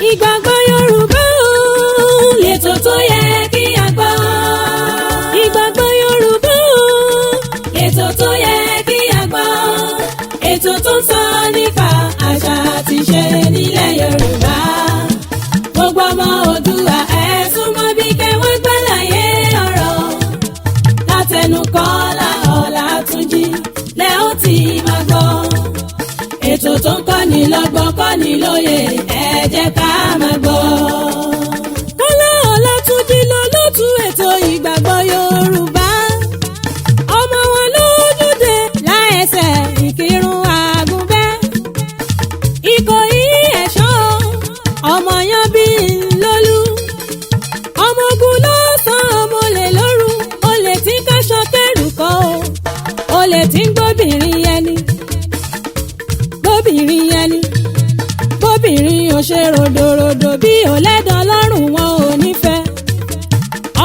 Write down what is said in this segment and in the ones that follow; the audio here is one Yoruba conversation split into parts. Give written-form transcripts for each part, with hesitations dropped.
Ìgbàgbọ́ Yorùbá o, lẹ́tọ̀ tó yẹ kí a gbọ́. Ìgbàgbọ́ Yorùbá o, lẹ́tọ̀ tó yẹ kí a gbọ́. Ètò tó ń sọ nípa àṣà àti ìṣe nílẹ̀ Yorùbá. Gbogbo ọmọ Oòduà, ẹ súnmọ́ bí kẹwọ́n gbàlàyé ọ̀rọ̀. Látẹnu Kọ́lá Ọlátúnjí lẹ́ ó ti máa gbọ́. Ètò tó ń kọ́ni lọ́gbọ́n, kọ́ni lóye, ẹ jẹ́ ká máa gbọ́. Kọ́lá Ọlátúnjí ló lótú ètò Ìgbàgbọ́ Yorùbá. Ọmọ wọn lójúde láẹsẹ̀ Ìkírun Àgùnbẹ́. Ìkòyí Ẹ̀ṣọ́, ọmọ yan bí ńlọ́lú. Ọmọ ogun ló sàn, ọmọ olè lóru, olè tí ń káṣọ kẹrù kọ́ o. Olè tí ń gbóbìnrin ẹni. Gbóbìnrin ẹni. Bóbìnrin ò ṣe ròdòròdò bí ò lẹ́dàn lọ́rùn, wọn ò nífẹ̀ẹ́.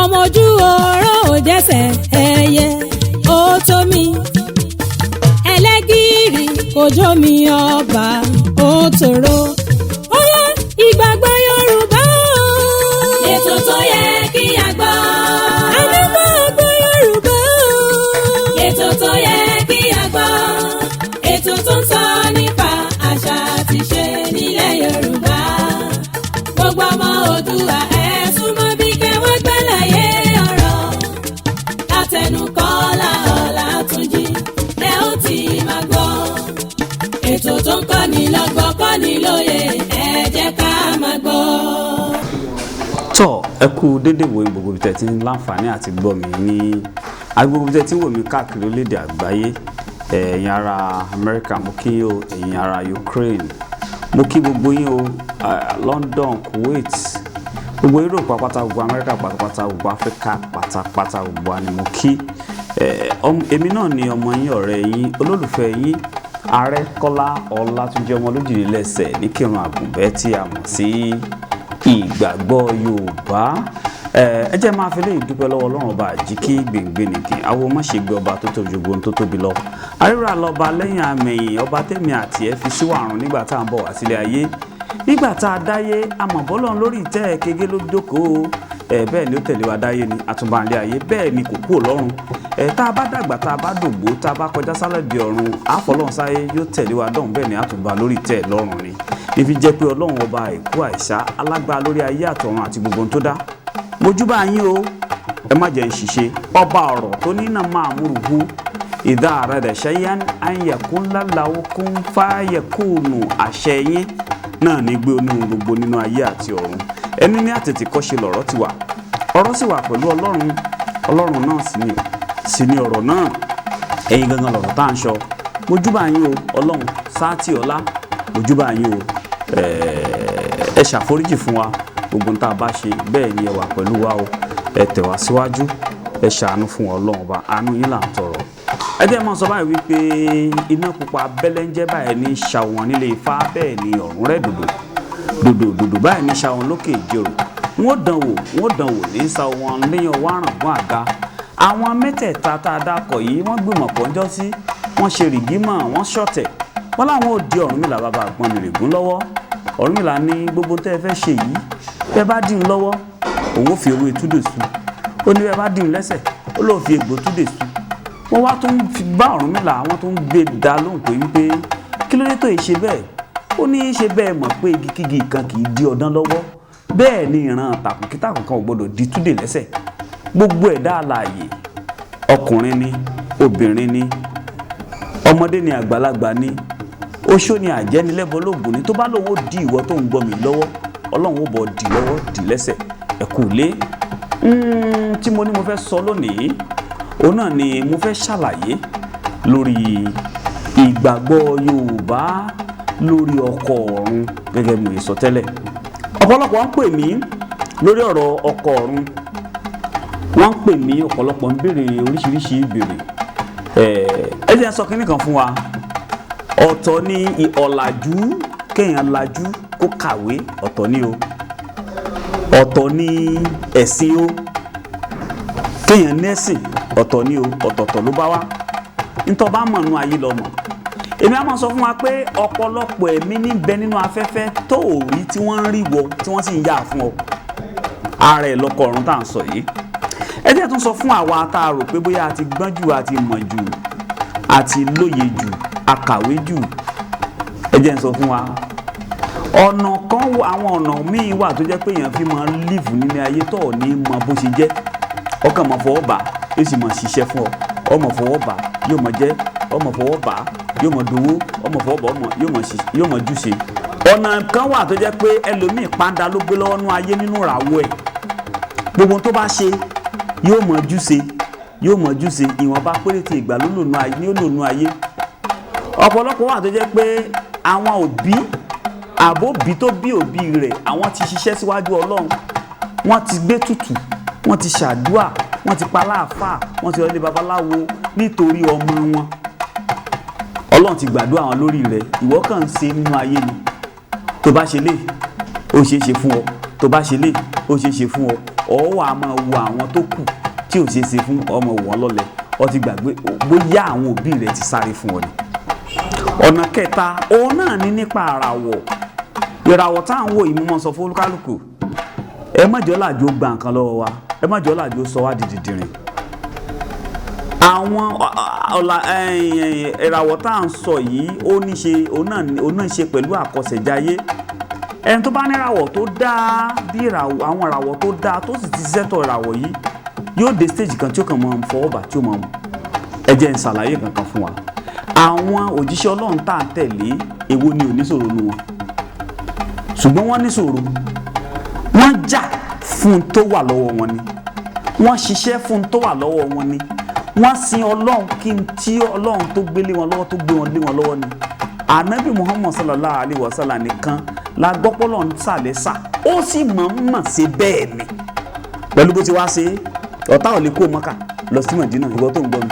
Ọmọ ojú ọ̀rọ̀ ò jẹ́sẹ̀ ẹyẹ ó tó mi. Ẹlẹ́gìrì kò jó mi, ọba ó tòrò. Ó yá, Ìgbàgbọ́ Yorùbá o. Ètò tó yẹ kí a gbọ́. Àdúgbò Yorùbá o. Ètò tó yẹ kí a gbọ́. Ètò tó ń sọ nípa àṣà àti ìṣe nílẹ̀ Yorùbá. Gbogbo ọmọ Oòduà, ẹ súnmọ́ bí kẹwọ́n gbàlàyé ọ̀rọ̀. Látẹnu Kọ́lá Ọlátúnjí lẹ ó ti máa gbọ́. Ètò tó ń kọ́ni lọ́gbọ́n, kọ́ni lóye, ẹ jẹ́ ká máa gbọ́. Tọ́, ẹ kú dédé wo gbogbo ibi tẹ́ ti ń láǹfààní àti gbọ́ mi ní agbègbè tẹ́ ti ń wò mí káàkiri orílẹ̀-èdè àgbáyé. Ẹ̀yin ará Amẹ́ríkà, mo kí yín o. Ẹ̀yin ará Ukraine, mo kí gbogbo yín o. London, Kuwait, gbogbo Europe pátápátá, gbogbo Amẹ́ríkà pátápátá, gbogbo Áfíríkà pátápátá, gbogbo wa ni mo kí. Èmi náà ni ọmọ yín, ọ̀rẹ́ yín, olólùfẹ́ yín, Ààrẹ Kọ́lá Ọlátúnjí, ọmọ lójìlélẹ́sẹ̀ ní Kírun Àgùnbẹ́ tí a mọ̀ sí Ìgbàgbọ́ Yorùbá. Ẹ jẹ́ máa fi lè dúpẹ́ lọ́wọ́ Ọlọ́run Ọba àjíkí gbèngbènìkì àwọn má ṣe gbé, ọba tó tóbi ju gbogbo tó tóbi lọ, àríra lọ́ba lẹ́yìn àmẹ̀yìn, ọba tẹ̀mí àti ẹ̀ fi síwàrùn nígbà tá à ń bọ̀ wá sílé ayé. Nígbà tá a dáyé, amọ̀bọ́lọ́run lórí ìtẹ́ kege ló jókòó ẹ. Bẹ́ẹ̀ ni ó tẹ̀lé wa dáyé ni àtúbànlé ayé, bẹ́ẹ̀ ni kò kúrò lọ́run ẹ. Tá a bá dàgbà, tá a bá dògbó, tá a bá kọjá sálẹ̀ di ọ̀run, àfọlọ́run sáyé, yóò tẹ̀lé wa dọ̀hún, bẹ́ẹ̀ ni àtúbà lórí ìtẹ́ lọ́run ni. Nífi jẹ́ pé Ọlọ́run Ọba àìkú àìsá, alágbára lórí ayé àtọ̀run àti gbogbo ohun tó dá, mojúbà yín o. Ẹ má jẹ́ ń ṣiṣẹ́ ọba ọ̀rọ̀ tó ní náà máa múrùhú ìdá àrẹ̀dẹ̀ ṣẹ́yán àyẹ̀kúnláláwó kún fáyẹ̀kúnù. Àṣẹ yín náà ní gbé oníhun gbogbo nínú ayé àti ọ̀run. Ẹni ní àtètè kọ́ṣe lọ̀rọ̀ ti wà, ọ̀rọ̀ sì wà pẹ̀lú Ọlọ́run, Ọlọ́run náà sì ni ọ̀rọ̀ náà. Ẹ̀yin gangan lọ̀rọ̀ tá à ń sọ. Mojúbà yín o, Ọlọ́run sáàtì ọlá, mojúbà yín o. Ẹ ṣàforíjì fún wa gbogbo ń tá a bá ṣe. Bẹ́ẹ̀ ni ẹ wà pẹ̀lú wa o, ẹ tẹ̀ wá síwájú, ẹ ṣàánú fún wa. Ọlọ́run Ọba, àánú yín là ń tọrọ. Ẹ jẹ́ máa sọ báyìí wípé iná pupa bẹ́lẹ́ńjẹ́ báyìí ní ṣàwọn nílé Ifá, bẹ́ẹ̀ ni ọ̀run rẹ̀ dòdò dòdò dòdò báyìí ní ṣàwọn lókè Ìjẹ̀rò. Wọ́n dán wò, wọ́n dán wò ní ṣàwọn lẹ́yìn ọwọ́ àràngún àga. Àwọn mẹ́tẹ̀ẹ̀ta tá a dákọ̀ yìí, wọ́n gbìmọ̀ pọ̀ ńjọ́ sí, wọ́n ṣe rìgímọ̀, wọ́n ṣọ̀tẹ̀, wọ́n láwọn ò di Ọ̀rúnmìlà bàbá àgbọn nìrègún lọ́wọ́. Ọ̀rúnmìlà ní gbogbo tẹ́ ẹ fẹ́ ṣe yìí, bẹ́ẹ̀ bá dín in lọ́wọ́, òun ò fi ewé túdè su. Ó ní bẹ́ẹ̀ bá dín in lẹ́sẹ̀, ó lóun fi egbò túdè su. Wọ́n wá tún bá Ọ̀rúnmìlà, wọ́n tún gbé dá lóhùn pé wípé kí ló dé tó yìí ṣe bẹ́ẹ̀? Ó ní í ṣe bẹ́ẹ̀ mọ̀ pé igikígi kan kì í dí ọdán lọ́wọ́, bẹ́ẹ̀ ni ìran tàkùnkítàkùn kan ò gbọ́dọ̀ di túdè lẹ́sẹ̀. Gbogbo ẹ̀dá alààyè, ọkùnrin ni, obìnrin ni, ọmọdé ni, àgbàlagbà ni, oṣó ni, àjẹ́ ni, lẹ́bọ lóògùn ni, tó bá lóun ó di ìwọ tó ń gbọ́ mi lọ́wọ́, Ọlọ́run ó bọ̀ dì lọ́wọ́, dì lẹ́sẹ̀. Ẹ kú lé. Tí mo ní mo fẹ́ sọ lónìí, òun náà ni mo fẹ́ ṣàlàyé lórí ìgbàgbọ́ Yorùbá lórí ọkọ ọ̀run. Gẹ́gẹ́ bí mo sọ tẹ́lẹ̀, ọ̀pọ̀lọpọ̀ ń pè mí lórí ọ̀rọ̀ ọkọ ọ̀run. Wọ́n ń pè mí, ọ̀pọ̀lọpọ̀ ń béèrè oríṣiríṣi ìbéèrè. Ẹ jẹ́ n sọ kínní kan fún wa. Ọ̀tọ̀ ni ọ̀làjú, kéèyàn lajú kó kàwé, ọ̀tọ̀ ni o. Ọ̀tọ̀ ni ẹ̀sìn o, kéèyàn nẹ́sìn, ọ̀tọ̀ ni o. Ọ̀tọ̀ọ̀tọ̀ ló bá wá. Ntọ́ bá mọ̀ nú ayé lọ mọ̀. Èmi á máa sọ fún wa pé ọ̀pọ̀lọpọ̀ ẹ̀mí ní bẹ nínú afẹ́fẹ́ tó ò rí tí wọ́n ń rí wọ tí wọ́n sì ń yà fún ọ. Ara ẹ̀ lọkọ ọ̀run tá à ń sọ yìí. Ẹ jẹ́ tún sọ fún àwa tá a rò pé bóyá a ti gbọ́n jù, a ti mọ̀ jù, a ti lóye jù, a kàwé jù. Ẹ jẹ́ ń sọ fún wa, ọ̀nà kan, àwọn ọ̀nà míì wà tó jẹ́ pé èèyàn fi máa ń live nílé ayé tó ò ní mọ bó ṣe jẹ́. Ọkàn máa fọwọ́ bà, yóò sì máa ṣiṣẹ́ fún ọ. Ọmọ fọwọ́ bà, yóò máa jẹ́. Ọmọ fọwọ́ bà, yóò máa dowó. Ọmọ fọwọ́ bà, ọmọ yóò máa júṣe. Ọ̀nà kan wà tó jẹ́ pé ẹlòmíì pàǹdà ló gbé lọ́wọ́ nú ayé nínú ìràwọ̀ ẹ̀. Gbogbo tó bá ṣe yóò máa júṣe, yóò máa júṣe. Ìwọ̀nba péréte ìgbà ló lò nú ayé. Ọ̀pọ̀lọpọ̀ wà tó jẹ́ pé àwọn òbí àbóbí tó bí òbí rẹ̀, àwọn ti ṣiṣẹ́ síwájú Ọlọ́run, wọ́n ti gbé tutù, wọ́n ti ṣàdúà, wọ́n ti paláàfà, wọ́n ti lọlé babaláwo nítorí ọmọ wọn. Ọlọ́run ti gbàdúrà wọn lórí rẹ̀, ìwọ kàn ń ṣe nínú ayé ni. Tó bá ṣe lè, ó ṣeé ṣe fún ọ. Tó bá ṣe lè, ó ṣeé ṣe fún ọ. Ọ wà máa wo àwọn tó kù tí ò ṣeé ṣe fún ọmọ wọn lọ́lẹ̀. Ọ ti gbàgbé bóyá àwọn òbí rẹ̀ ti sáré fún ọ ni. Ọ̀nà kẹta, òun náà ní nípa àràwọ̀. Ìràwọ̀ tá à ń wò yìí, mo máa sọ fún olúkálùkù, ẹ má jẹ́ ọ̀làjú gba nǹkan lọ́wọ́ wa, ẹ má jẹ́ ọ̀làjú sọ wá di dìdìrìn. Àwọn ọ̀là ìràwọ̀ tá à ń sọ yìí, ó ní ṣe, òun náà ṣe pẹ̀lú àkọsẹ̀jayé. Ẹni tó bá ní ìràwọ̀ tó dáa, bí ìràwọ̀, àwọn ìràwọ̀ tó dáa tó sì ti ṣiṣẹ́ tọ̀ ìràwọ̀ yìí, yóò dé stage kan tí ó kàn máa fọwọ́ bà tí ó máa mú. Ẹ jẹ́ n ṣàlàyé kankan fún wa. Àwọn òjíṣẹ́ Ọlọ́run tá à ń tẹ̀lé, èwo ni ò ní ṣòro nu wọn? Ṣùgbọ́n wọ́n ní ṣòro, wọ́n jà fún tó wà lọ́wọ́ wọn ni, wọ́n ṣiṣẹ́ fún tó wà lọ́wọ́ wọn ni, wọ́n sin Ọlọ́run kí n tí Ọlọ́run tó gbélé wọn lọ́wọ́, tó gbé wọn lé wọn lọ́wọ́ ni. Ànábì Muhammad sallallahu alayhi wa sallam nìkan la gbọ́pọ́lọ́ ń sàlẹ̀ sà, ó sì mọ̀ọ́mọ̀ ṣe bẹ́ẹ̀ ni. Pẹ̀lú bó ti wá ṣe, ọ̀tá ò lè kó Mọ́kà lọ sí Mọ̀dínà. Ìwọ tó ń gbọ́ mi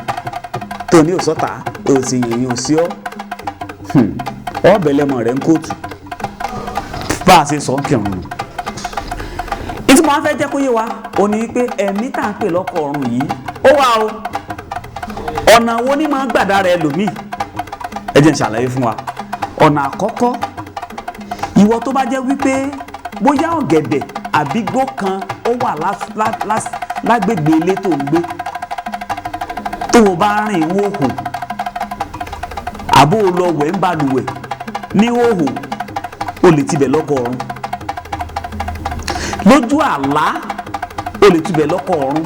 tó ní òsọ́ta òsì yìnyín òsì ọ́ ọ̀bẹ̀lẹ̀mọ̀ rẹ̀ ń kóòtù bá a ṣe sọ ń kírun nù. Ìtí mo á fẹ́ jẹ́ kó yé wa ò ní pé ẹ̀mí tá à ń pè lọ́kọ ọ̀run yìí ó wà o. Ọ̀nà wo ni máa ń gbàdá rẹ lòmíì? Ẹ jẹ́ n ṣàlàyé fún wa. Ọ̀nà àkọ́kọ́, ìwọ tó bá jẹ́ wípé bóyá ọ̀gẹ̀dẹ̀ àbí igbó kan ó wà lágbègbè ilé tó ń gbé, tó o bá rìn wòhò àbó o lọ wẹ̀ ń balùwẹ̀ ní hòhò, o lè tibẹ̀ lọ́kọ ọ̀run. Lójú àlá, o lè tibẹ̀ lọ́kọ ọ̀run.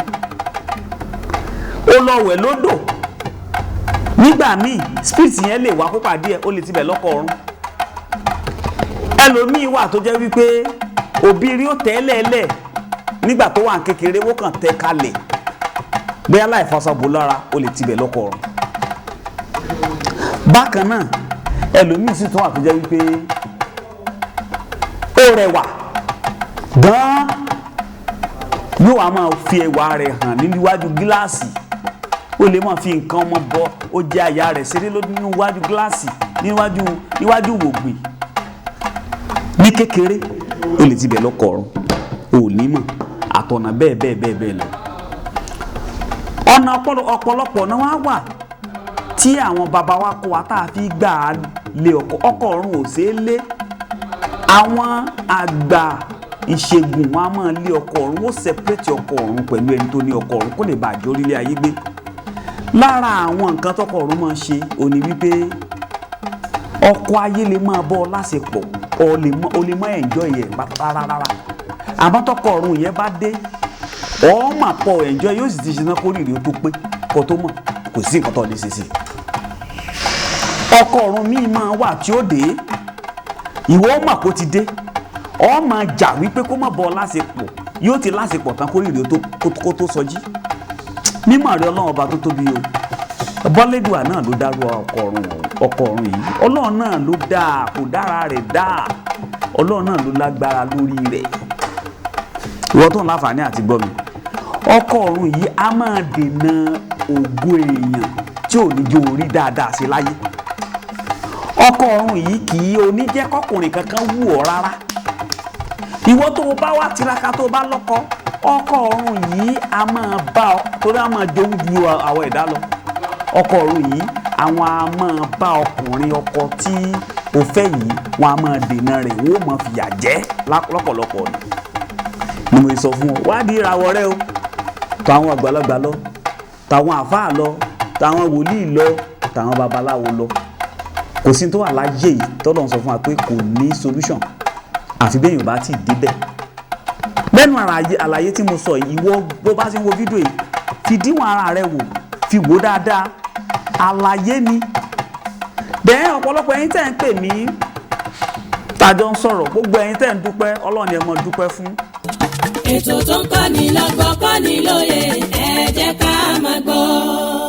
O lọ wẹ̀ lódò nígbà míì, spirit yẹn lè wá kó pàdé ẹ, o lè tibẹ̀ lọ́kọ ọ̀run. Ẹlòmíì wà tó jẹ́ wípé òbí rí ó tẹ́lẹ̀lẹ̀ nígbà tó wà ní kékeré, wọ́n kàn tẹ́ kalẹ̀ bóyá láì faṣọ lára, o lè tibẹ̀ lọ́kọ ọ̀run. Bákan náà, ẹlòmíì sì tún wà tó jẹ́ wípé ó rẹwà gan-an, yóò wá máa fi ẹwà rẹ̀ hàn níwájú gíláàsì. Ó lè máa fi nǹkan ọmọ bọ, ó jẹ́ àyà rẹ̀ ṣeré níwájú gíláàsì, níwájú wògbè ní kékeré, ó lè tibẹ̀ lọ́kọ ọ̀run, ò ní mọ̀. Àtọ̀nà bẹ́ẹ̀ bẹ́ẹ̀ bẹ́ẹ̀ bẹ́ẹ̀ lọ. Ọ̀nà ọ̀pọ̀lọpọ̀ náà wá wà tí àwọn baba wa kó wa tá a fi gbà á lé ọkọ. Ọkọ ọ̀run ò ṣeé lé. Àwọn àgbà ìṣègùn wọn a máa lé ọkọ ọ̀run, ó separate ọkọ ọ̀run pẹ̀lú ẹni tó ní ọkọ ọ̀run kó lè bàjẹ́ orílẹ̀ ayé gbé. Lára àwọn nǹkan tọkọ ọ̀run máa ṣe òní wípé ọkọ ayé lè máa bọ́ ọ láṣepọ̀, ọ lè má enjoy ẹ̀ rárá. Àmọ́ tọkọ ọ̀run yẹn bá dé, ọ mà pọ̀ enjoy, yóò sì ti ṣe náà kórìírí ó tó pé kó tó mọ̀, kò sí nǹkan tó lè ṣe sí i. Ọkọ ọ̀run míì máa wà tí ó dé, ìwọ mà kó ti dé, ọ máa jà wípé kó má bọ́ ọ láṣepọ̀, yóò ti láṣepọ̀ tán kórìírí kó tó sọjí. Mímọ̀ rẹ Ọlọ́run ọba tó tóbi o, bọ́lẹ́dùà náà ló dárú ọkọ ọ̀run yìí. Ọlọ́run náà ló dáa, kò dára rẹ̀ dáa, Ọlọ́run náà ló lágbára lórí rẹ̀. Ìwọ tó ń láǹfààní àti gbọ́ mi, ọkọ ọ̀run yìí á máa dènà ògo èèyàn tí ò ní jó orí dáadáa sí láyé. Ọkọ ọ̀run yìí kì í oníjẹ́ kọkùnrin kankan wù ọ́ rárá. Ìwọ tó o bá wá tiraka tó o bá lọ́kọ, ọkọ ọ̀run yìí á máa bá ọ torí á máa jowú ju àwọn ẹ̀dá lọ. Ọkọ ọ̀run yìí Àwọn a máa bá ọkùnrin, ọkọ tí o fẹ́ yìí, wọn a máa dènà rẹ̀, wọ́n ó máa fìyà jẹ lọ́pọ̀lọpọ̀ ọ̀nà. Ni mo sọ fún ọ, wádìí ìràwọ̀ rẹ o, tàwọn àgbàlagbà lọ, tàwọn àfáà lọ, tàwọn wòlíì lọ, tàwọn babaláwo lọ. Kò sí tó wà láyé yìí tọ́lọ́run sọ fún wa pé kò ní solution, àfi bẹ́ẹ̀ yóò bá ti débẹ̀. Lẹ́nu àlàyé tí mo sọ yìí, ìwọ bó bá ti ń wo fídíò yìí, fi díwọ̀n ara rẹ wò, fi wò dáadáa, àlàyé ni. Bẹ́ẹ̀ ọ̀pọ̀lọpọ̀ ẹ̀yin tẹ́ ń pè mí, tàjọ ń sọ̀rọ̀, gbogbo ẹ̀yin tẹ́ ń dúpẹ́, Ọlọ́run ni ẹ mọ̀ dúpẹ́ fún. Ètò tó ń kọ́ni lọ́gbọ́n, kọ́ni lóye, ẹ jẹ́ ká máa gbọ́.